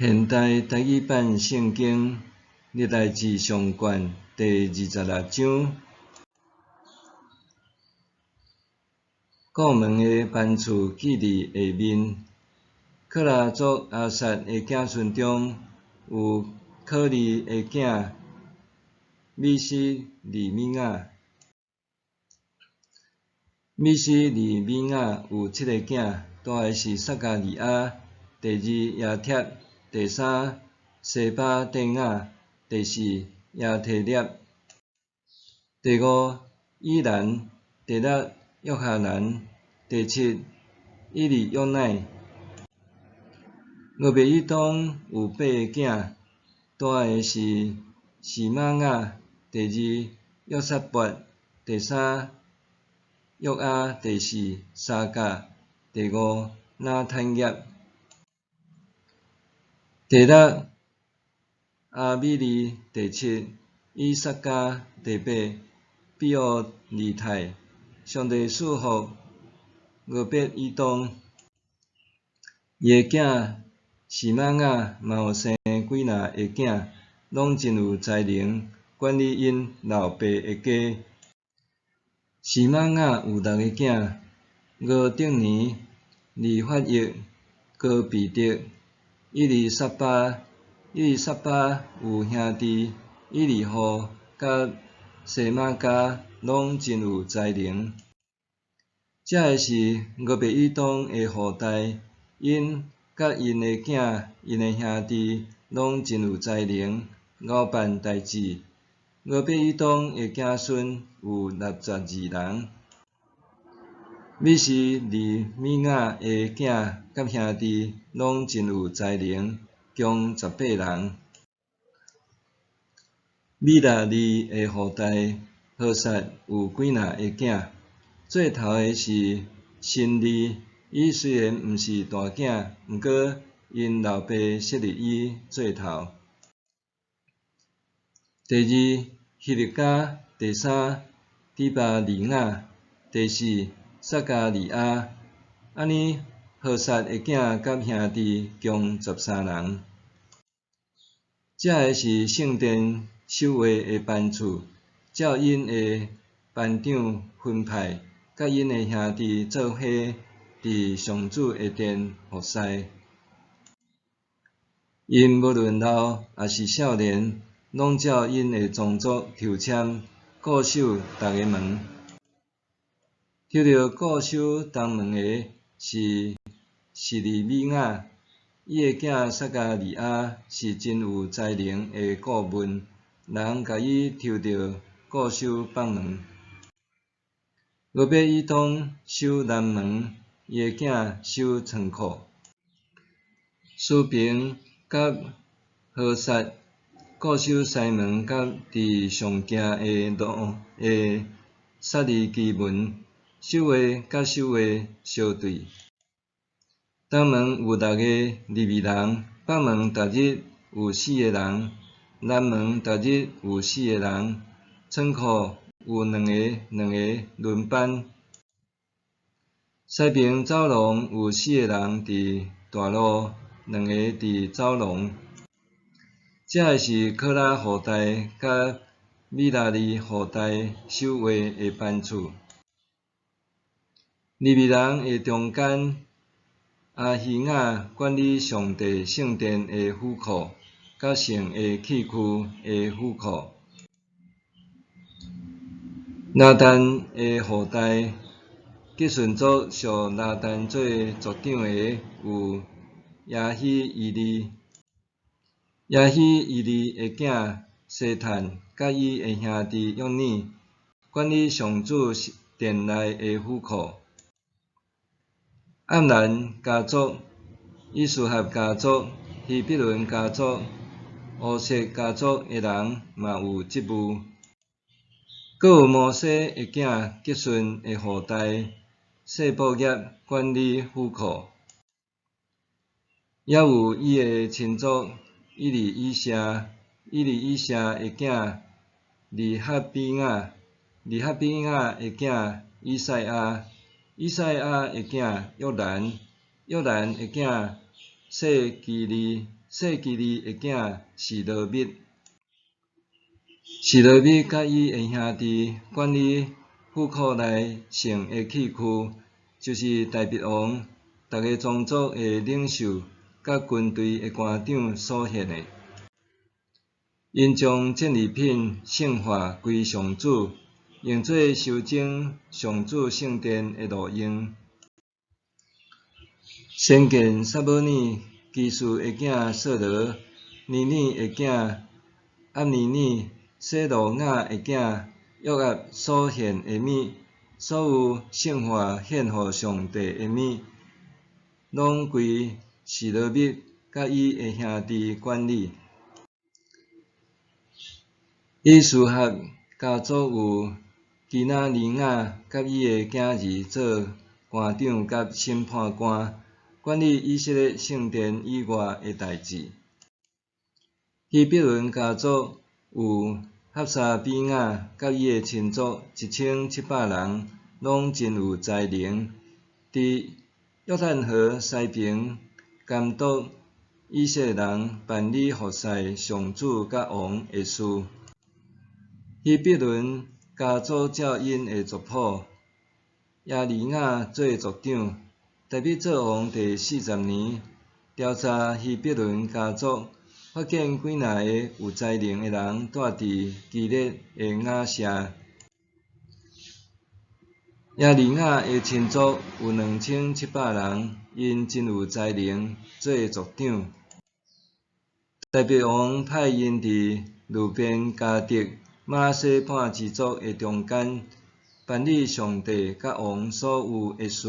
現代台語版聖經歷代志上卷第二十六章，顧門的班次記佇下面。柯拉族亞薩的子孫中有可利的囝米西利米雅，米西利米雅有七个囝，大的是撒迦利亞，第二耶帖，第三西巴底亞，第四耶提列，第五以蘭，第六約哈難，第七以利約乃。俄別以東有八個囝，大的是示瑪雅，第二約撒拔，第三約阿，第四沙甲，第五拿坦業，第六亞米利，第七以薩迦，第八比奧利泰。上帝賜福俄別以東，伊的囝示瑪雅嘛有生幾若个囝，攏真有才能，管理𪜶老爸的家。示瑪雅有六个囝：俄得尼、利法益、哥比得、以利撒巴。以利撒巴有兄弟以利戶佮西瑪迦，攏真有才能。這个是俄別以東的後代，𪜶佮𪜶的囝、𪜶的兄弟攏真有才能，𠢕辦代誌。俄別以東的子孫有六十二人。米西利米雅的囝佮兄弟攏真有才能，共十八人。米拉利的後代何撒有幾若个囝，做頭的是辛利，伊雖然毋是大囝，毋過𪜶老爸設立伊做頭。第二希勒家，第三底巴利亞，第四撒迦利亞。按呢何撒的囝佮兄弟共十三人。這个是聖殿守衛的班次，照𪜶的班長分派，佮𪜶的兄弟做伙佇上主的殿服侍。𪜶無論老抑是少年，攏照𪜶的宗族抽籤，固守逐个門。抽著固守東門的是示利米雅，伊的囝撒迦利亞是真有才能的顧問，人共伊抽著固守北門。俄別以東守南門，伊的囝守倉庫。書平佮何撒固守西門佮佇上行的路的撒利基門，守衛佮守衛相對。東門有六个利未人，北門逐日有四个人，南門逐日有四个人，倉庫有兩个兩个輪班。西爿走廊有四个人佇大路，兩个佇走廊。這个是柯拉後代佮米拉利後代守衛的班次。利未人的中間，亞希雅管理上帝聖殿的府庫，佮聖的器具的府庫。拉但的後代，吉順族屬拉但做族長的有耶希伊利。耶希伊利的囝西坦佮伊的兄弟約尼，管理上主殿內的府庫。暗蘭家族、以斯合家族、希比倫家族、烏設家族的人嘛有職務。閣有摩西的囝革順的後代細布業管理府庫，猶有伊的親族以利以謝，以利以謝的囝利哈比亞，利哈比亞的囝以賽亞，以賽亞的囝約蘭，約蘭的囝細基利，細基利的囝示羅密。示羅密佮伊的兄弟管理府庫內聖的器具，就是大衛王、逐个宗族的領袖佮軍隊的官長所獻的。𪜶將戰利品聖化歸上主，用做修整上主聖殿的路用。先見撒母耳、基士的囝掃羅、尼珥的囝押尼珥、洗魯雅的囝約押所獻的物，所有聖化獻予上帝的物，攏歸示羅密佮伊的兄弟管理。以斯合家族有基拿尼雅佮伊的囝兒做官長佮審判官，管理以色列聖殿以外的代誌。希伯崙家族有哈沙比雅佮伊的親族1700人，攏真有才能，佇約旦河西爿監督以色列人辦理服侍上主佮王的事。希伯崙家族照𪜶的族譜，耶利雅做族長。大衛做王第40年，調查希伯崙家族，發現幾若个有才能的人蹛佇基列的雅舍。耶利雅的親族有2700人，𪜶真有才能，做族長。大衛王派𪜶佇流便、迦得、瑪拿西半支族的中間，辦理上帝佮王所有的事。